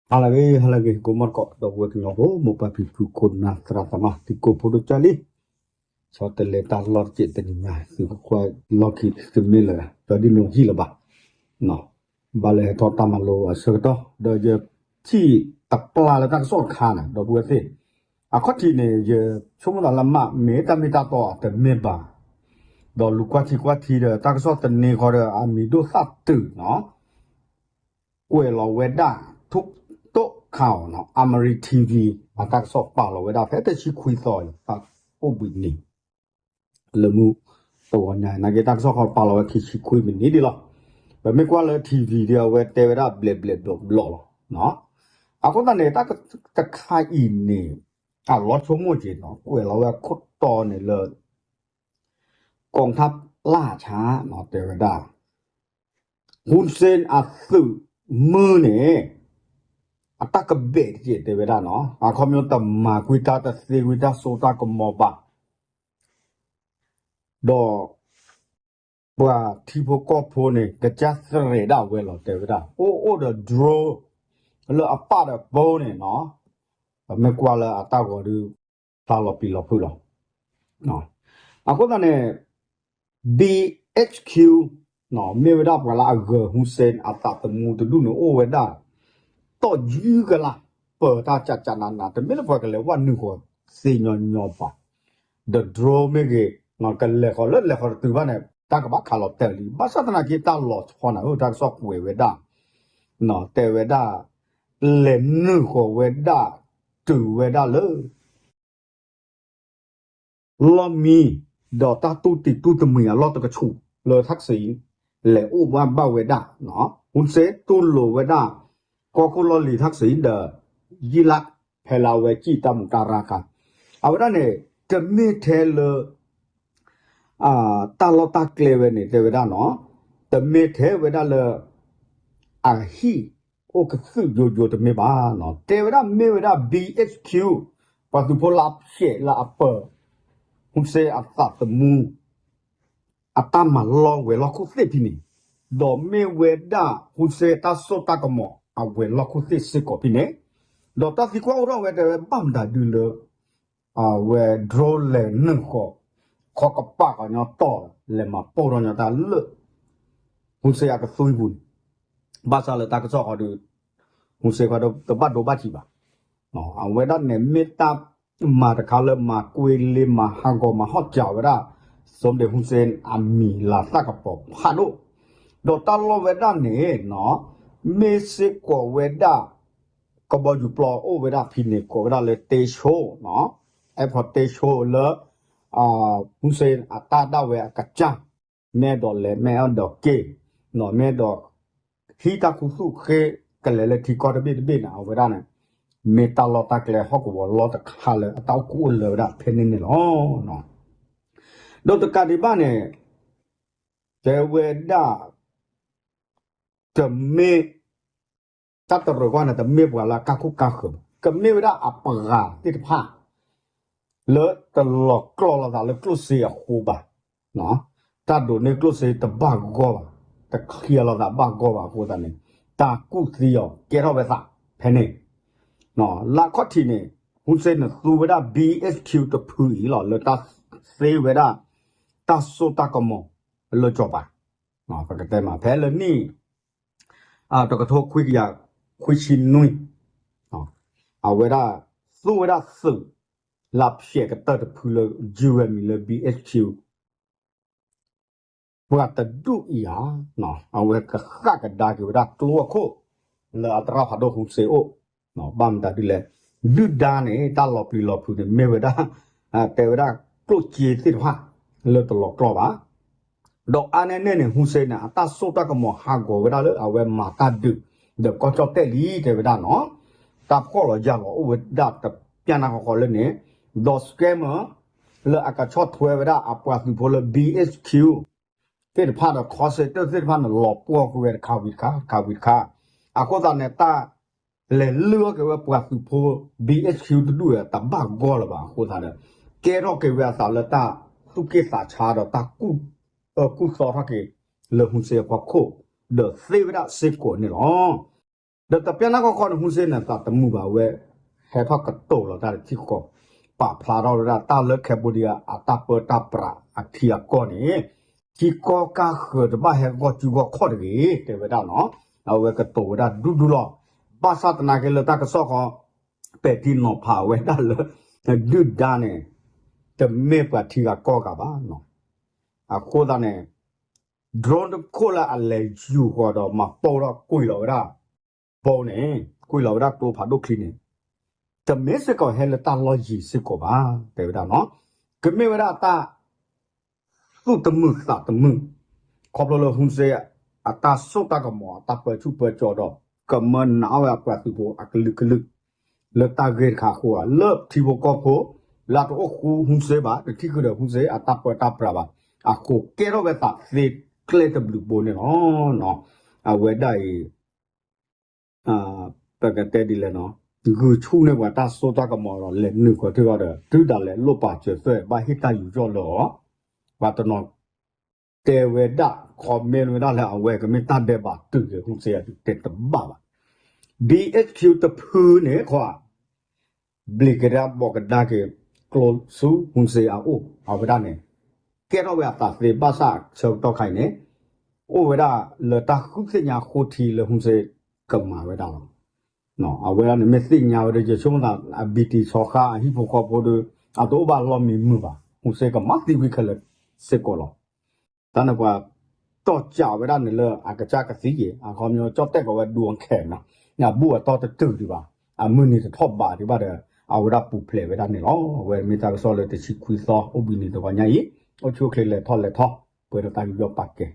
ဟါလၢအဂ့ၤ ဟါလၢအဂ့ၤ ကိးမီၢ်တကိး ဒီပုၢ်ဝဲၢ်ကညီဖိ မိၢ်ပၢ်ဖံဖု ခိၣ်နၢ်သရၣ်သမါ သံကိးဖိဒိၣ်ကၢ်လံ, ဆီတလဲတၢ်လီၢ်တကဲးတနံၤညါ သုကကွၢ်လီၢ်ခံသုမ့ၢ်လၢာ် ဒီးဒ်န့ၣ်ဟံၣ်လၢၤဘၣ်, ဘၣ်လၢဟဲထီၣ်တၢ်မၤလိအဆၢကတီၢ် ဒီးယထံၣ်တပျၢ်လၢတၢ်ကစီၣ်တခါန့ၣ် ဒီပုၢ်ဝဲၢ်သ့ၣ်, အခီၣ်ထံးန့ၣ် ယဆိကမိၣ်သးလၢမ့ၢ်တၢ်မ့ၢ်တၢ်တီအတမ့ၢ်ဘၣ်, ဒီးလူၤကွၢ်ထံကွၢ်ထံဒီးတၢ်ကစီၣ်သန့ခီဒီး အမံၤဒိၣ်သၣ်တုၤနီၤ ကွဲးလီၤဝဲဒၣ် ထိတိၣ်ခါအီၤနီၤ Amari TV အတၢ်ကစီၣ်ပာ်လီၤဝဲဒၣ်ဖဲတဆံခွံသီအံၤ သးအိၣ်ဘှံးနံၤ လၢမုၢ်တဝီညါ နာ်က့တၢ်ကစီၣ်ခီပာ်လီၤဝဲခံဆံခွံမံးနံးဒံးလီၤ. ပမ့ၢ်ကွၢ်လၢ ထံၣ်ဝံၤ ဒီးအဝဲတဲဝဲဒၣ်ဘျဲးဘျဲးဘျီဘျီလီၤ. အဃိသတးန့ၣ် တၢ်တခါအံၤန့ၣ် အလီၤဆိကမိၣ်က့ၤနီၤ ကွဲးလီၤဝဲခိၣ်တီန့ၣ်လၢ ကီၢ်ထၣ်လၢ်ဆါနီၤ တဲဝဲဒၣ် ဟူစ့အသုးမုၢ်န့ၣ် အတၢ်ကဘဲးတက့ၢ်တဲဝဲဒၣ်နီၤ အခီပညီတမၤကွံာ်တၢ်တသ့ကွံာ်တၢ်စိတၢ်ကမီၤဘၣ်, ဒီး ပှၤထံဖိကီၢ်ဖိန့ၣ် ကစၢ်သရဲးဒၣ်ဝဲလီၤတဲဝဲဒၣ် အိၣ်အိၣ်ဒီး drone လၢအပာ်ဒီးဘီန့ၣ်နီၤ, ပမ့ၢ်ကွၢ်လၢအတၢ်ဂီၤဒုး ဖျါလီၤပျံၤလီၤဖုးလီၤ. အဃိသတးန့ၣ် BHQ မ့ၢ်ဝဲဒၣ်ပှၤလၢအဂၢၤ ဟူစ့အသးသမူတဒူၣ်န့ၣ် အိၣ်ဝဲဒၣ် တီၢ်ယုၢ်ကလါ ပၢၤတၢ်ကးကးနးနး တမ့ၢ်လၢပှၤကလဲၤဝဲနုာ်ဃီၤသ့ညီညီဘၣ်, ဒီး drone မ့ၢ်ဂ့ၤ ကလဲၤဃီၤလၢလဲၤဃီၤတတုၤဘၣ်န့ၣ် တၢ်ကဘၣ်ခးလီၤတဲာ်လံ ဘၣ်ဆၣ်သနာ်က့တၢ်လီၤဆီန့ၣ် တၢ်ကစီၣ်ကွဲးဝဲဒၣ် တဲဝဲဒၣ် လဲၤနုာ်ဃီၤဝဲဒၣ် တုၤဝဲဒၣ်လၢ လီၢ်မံ ဒီးတၢ်တူၢ်တံၢ်တူၢ်တမှံၤအလီၢ်တကဆူး လၢထၣ်စံ လဲၤအိၣ်ဘၣ်ဘၣ်ဝဲဒၣ်, ဟူစ့တူၢ်လိာ်ဝဲဒၣ် ကီၢ်ခိၣ်လီၢ်လံၤထၣ်စံဒီး ယံာ်လါ ဖဲလၢအဝဲစံၣ်တၢ်မူးတၢ်ရၢ်ခါ, အဝဲဒၣ်န့ၣ် တမ့ၢ်ထဲလၢ တၢ်လီၢ်တၢ်ကျဲဝဲန့ၣ် တဲဝဲဒၣ်နီၤ, တမ့ၢ်ထဲဝဲဒၣ်လၢ အဟံၣ်အိၣ်ကသုၣ်ယိယိတမ့ၢ်ဘၣ်နီၤ, တဲဝဲဒၣ်မ့ၢ်ဝဲဒၣ် BHQ ပှၤသုးဖိလၢအဖျဲးလၢအပၢၤ ဟူစ့အသးသမူ အတၢ်မၤလီၢ်ဝဲၤလီၢ်ခိၣ်သ့ၣ်ဖဲန့ၣ်, ဒီးမ့ၢ်ဝဲဒၣ် ဟူစ့တၢ်စိတၢ်ကမီၤ အဝဲၤလီၢ်ခိၣ်သ့ၣ်စ့ၢ်ကီးဖဲန့ၣ်, ဒီးတၢ်သံကွၢ်အိၣ်ထီၣ်ဝဲတဲဝဲဘၣ်မတၤဒုလၢ အဝဲ drone လဲၤနုာ်ဃီၤ ခီကပာ်ဃီညီတီၢ် လဲၤမၤပိၢ်ထီၣ်ညီတၢ်လၢ ဟူစ့အကသွံပူၤန့ၣ်, ဘၣ်ဆၣ်လၢတၢ်ကစီၣ်ဃီဒီး ဟူစ့ဃီဒီးတဘၣ်ဒိဘၣ်ထံးဘၣ်, အဝဲဒၣ်န့ၣ်မ့ၢ်တၢ်မၤတခါလၢမၤကွ့လ့မၤဟးဂီၤမၤဟီၣ်ကၢဝဲဒၣ် စီၤဘၣ်ဒ့ဟူစ့အမံၤလၤသၣ်ကပီၤဖးဒိၣ်, ဒီးတၢ်လီၢ်ဝဲဒၣ်န့ၣ်နီၤ မ့ၢ်စ့ၢ်ကီးဝဲဒၣ် ကဘီယူၤပျီအိၣ်ဝဲဒၣ်ဖဲန့ၣ် ကိးဝဲဒၣ်လၢ တဲဆိနီၤ, အဲၣ်ဖီတဲဆိလၢ ဟူစ့အတၢ်ဒၣ်ဝဲအကစၢ် မ့ၢ်အဲၣ်ဒိးလဲၤ မ့ၢ်အဲၣ်ဒိးက့ၤ မ့ၢ်အဲၣ်ဒိး ဟံးတၢ်ခူသူၣ်ဃ့ ကလဲၤလၢထံကီၢ်တဘ့ၣ်တဘ့ၣ်န့ၣ် အဝဲဒၣ်န့ၣ် မ့ၢ်တၢ်လီၢ်တၢ်ကျဲဟီၣ်ကဝီၤလီၢ်တခါလၢအတၢ်အိၣ်ကူအိၣ်လၢဝဲဒၣ်ဖဲန့ၣ်န့ၣ်လီၤ. ဒီးတကးဒံးဘၣ်န့ၣ် တဲဝဲဒၣ် တမ့ၢ် တၢ်တရၢၢ်ကွၢ်န့ၣ် တမ့ၢ်ပှၤလၢအကၢ်ခိၣ်ကၢ်ဃၢၤဘၣ်, ကမ့ၢ်ဝဲဒၣ်အပှၤသ့ၣ်တဖၣ် လၢတလီၤကျီၢ်လိာ်သးလၢကျိၣ်စ့အဃိဘၣ်, တၢ်ဒိးန့ၢ်ကျိၣ်စ့တဘၣ်ဂီၢ်ဘၣ်, တချ့လိာ်သးဘၣ်ဂီၢ်ဘၣ်အဃိသတးန့ၣ် တၢ်ကူၣ်သံအီၤကဲထီၣ်ဝဲသးဖဲန့ၣ် လၢအခီၣ်ထံးန့ၣ် ဟူစ့န့ၣ်သူဝဲဒၣ် BHQ တဖုအံၤလီၤ လၢတၢ်သ့ဝဲဒၣ် တၢ်စိတၢ်ကမီၤလၢစီၤပၤ, ပကတဲမး ဖဲလၢနံၣ် တကထိခွံကယၤခွံဆံနွံ အဝဲဒၣ် သူဝဲဒၣ်သုး လၢဖျဲးကတၢၢ်တဖုလၢ ယုၢ်ဝဲမံၤလၢ BHQ ပှၤတဒူၣ်အံၤဧါ, အဝဲကဃၣ်ကဒါက့ၤဝဲဒၣ်ကျိအခိၣ် လၢအသရၣ်ဖးဒိၣ်ဟူစ့အိၣ်, ဘၣ်မတၤဒ်လဲၣ်, ဒုၣ်ဒါန့ၣ် တၢ်လီၤပျံၤလီၤဖုးန့ၣ် မ့ၢ်ဝဲဒၣ် တဲဝဲဒၣ်ကျိၣ်စ့သ့ၣ်တဖၣ် လၢတလီၤကျီၢ်ဘၣ် ဒီးအါန့ၢ်န့ၣ်န့ၣ် ဟူစ့န့ၣ် အတၢ်စိတၢ်ကမီၤဟးဂီၤဝဲဒၣ်လၢအဝဲမၤတၢ်ဒုး ဒီးကီၢ်ကၠီၣ်တဲၣ်လံတဲဝဲဒၣ်နီၤ, တၢ်ဖှီၣ်လီၤယာ်လီၤအိၣ်ဝဲဒၣ်တပျၢ်နၢ်ဃီဃီလၢန့ၣ်, ဒီး scammer လၢအကဆီၣ်ထွဲဝဲဒၣ်အပှၤသုးဖိလၢ BHQ သ့ၣ်တဖၣ်ဒီး call center သ့ၣ်တဖၣ်န့ၣ် လီၤပှီၢ်ကွံာ်ဝဲတခါဝံၤတခါ တခါဝံၤတခါ, အဃိသတးန့ၣ် တၢ်လဲၤလုၢ်အီၣ်က့ၤဝဲပှၤသုးဖိ BHQ တဒူၣ်ဝဲတဘၣ်ဂီၢ်လၢၤဘၣ်အဃိသတးဒီး ကဲထီၣ်က့ၤဝဲအသးလၢတၢ်သူၣ်က့ၣ်သးဆါဒီးတၢ်ကူၣ်သီထီၣ်က့ၤ လၢဟူစ့အဖီခိၣ် ဒီးသ့ဝဲဒၣ်စ့ၢ်ကီးန့ၣ်လီၤ. ဒီးတပျၢ်နၢ်ကီၢ်ခီန့ၣ် ဟူစ့န့ၣ် သးတမုာ်ဘၣ်ဝဲ ဟဲထီၣ်ကတိၤလီၤတၢ်ထံဃီ ပာ်ဖျါထီၣ်ဝဲဒၣ်တၢ်လၢ Cambodia အတၢ်ပၢတၢ်ပြးအထံအကီၢ်န့ၣ် ထံကီၢ်ကၢ်ဃၢၤတဘၣ်ဟဲဂီၢ်စုဂီၢ်ခီၣ်တဂ့ၤ တဲဝဲဒၣ်နီၤ. အဝဲကတိၤဝဲဒၣ်ဒူဒူလီၤ. ဘၣ်ဆၣ်သနာ်က့လၢတၢ်ကစီၣ်ဃီ ပဲာ်ထံနီၤဖးဝဲဒၣ်လၢ ဒုၣ်ဒါန့ၣ် တမ့ၢ်ပှၤထံဂၤကီၢ်ဂၤဘၣ်နီၤ. အဃိသတးန့ၣ် drone တခိၣ်လၢအလဲၤယူၤဃီဒီးမၤပိာ်ထီၣ်ကွံာ်လီၤဝဲဒၣ် ဘီန့ၣ် ကွံာ်လီၤဝဲဒၣ်ကျိဖးဒိၣ်ချံန့ၣ် တမ့ၢ်စ့ၢ်ကီးဟဲလၢတၢ်လီၢ်ယံၤစ့ၢ်ကီးဘၣ် တဲဝဲဒၣ်နီၤ. ကမ့ၢ်ဝဲဒၣ်တၢ် သူၣ်တမုာ်သးတမုာ် ခီဖျိလၢဟူစ့ အတၢ်စိတၢ်ကမီၤ အတၢ်ပၢဆူၣ်ပၢကၠီဒီး ကမၢနးဝဲအပှၤသုးဖိအကလုာ်ကလုာ် လၢတၢ်ဂ့ၢ်တခါအဃိ လၢထံဖိကီၢ်ဖိ လၢတအိၣ်ဃူဟူစ့ဘၣ် တထံၣ်ဃုာ်ဒီးဟူစ့အတၢ်ပၢတၢ်ပြးဘၣ် အဃိကဲထီၣ်ဝဲသးသ့ကျဲတဘျုးဘိန့ၣ်လီၤ. အဝဲဒၣ်အံၤ ပကတဲဒ်လဲၣ်နီၤ ဂုာ်ဆူၣ်န့ၢ်ပှၤတၢ်စိတၢ်ကမီၤဒီး လဲၤနုာ်ဃီၤထံဂီၤဒီး တုၤဒၣ်လဲာ်လိၣ်ပာ်စၢၤသွဲၣ် ဘၣ်ဟ့ၣ်တၢ်ယူးယီၣ်လၢအီၤ ပှၤတနီၤ တဲဝဲဒၣ် comment ဝဲဒၣ်လၢအဝဲကမ့ၢ်တၢ်ဒဲးဘးတုၤက့ၤ ဟူစ့အဒုးတဲတဘၣ်ဘၣ်. BHQ တဖုန့ၣ်ခီ ဘျံးကဒါဘီးကဒါက့ၤ ကျိဆူဟူစ့အအိၣ် အဝဲဒၣ်န့ၣ် ကဲထီၣ်ဝဲအသးသ့ဘၣ်ဆၣ်ဆၢကတီၢ်ခါအံၤန့ၣ် အိၣ်ဝဲဒၣ်လၢတၢ်ဃုသ့ၣ်ညါဃိထံလၢဟူစ့ကမၤဝဲဒၣ်လီၤ. အဝဲဒၣ်န့ၣ်မ့ၢ်သ့ၣ်ညါဝဲဒီး ယဆိကမိၣ်သး အဘံၣ်တံၢ်ဆီခါအဟံၣ်ဖိဃီဖိဒီး အတအိၣ်ဘၣ်လီၢ်မံၤမုာ်ဘၣ် ဟူစ့ကမၤသံကွံာ်ခဲလၢာ်စ့ၢ်ကီးလီၤ. တၢ်န့ၣ်ပှၤ တီၢ်ကးဝဲဒၣ်န့ၣ်လၢအကစၢ်ကသံက့ၤ အခီပညီကၠီၣ်တဲၣ်ကီးဝဲဒူအခဲနီၤ အဘူၣ်အတီၢ်တတုၤဒံးဘၣ် အမုၢ်နံၤတထီၣ်ဘးဒံးဘၣ်ဒီး အဝဲဒၣ်ပူၤဖျဲးဝဲဒၣ်န့ၣ်လီၤ. အဝဲမ့ၢ်တၢ်ကစီၣ်လၢတဆံခွံသီ အိၣ်ဘှံးနံၤတဂီၤညါအံၤ အိၣ်ဆူၣ်အိၣ်ချ့လဲၤထီၣ်လဲၤထီ ပှဲၤဒီးတၢ်ယူးယီၣ်ပာ်ကဲ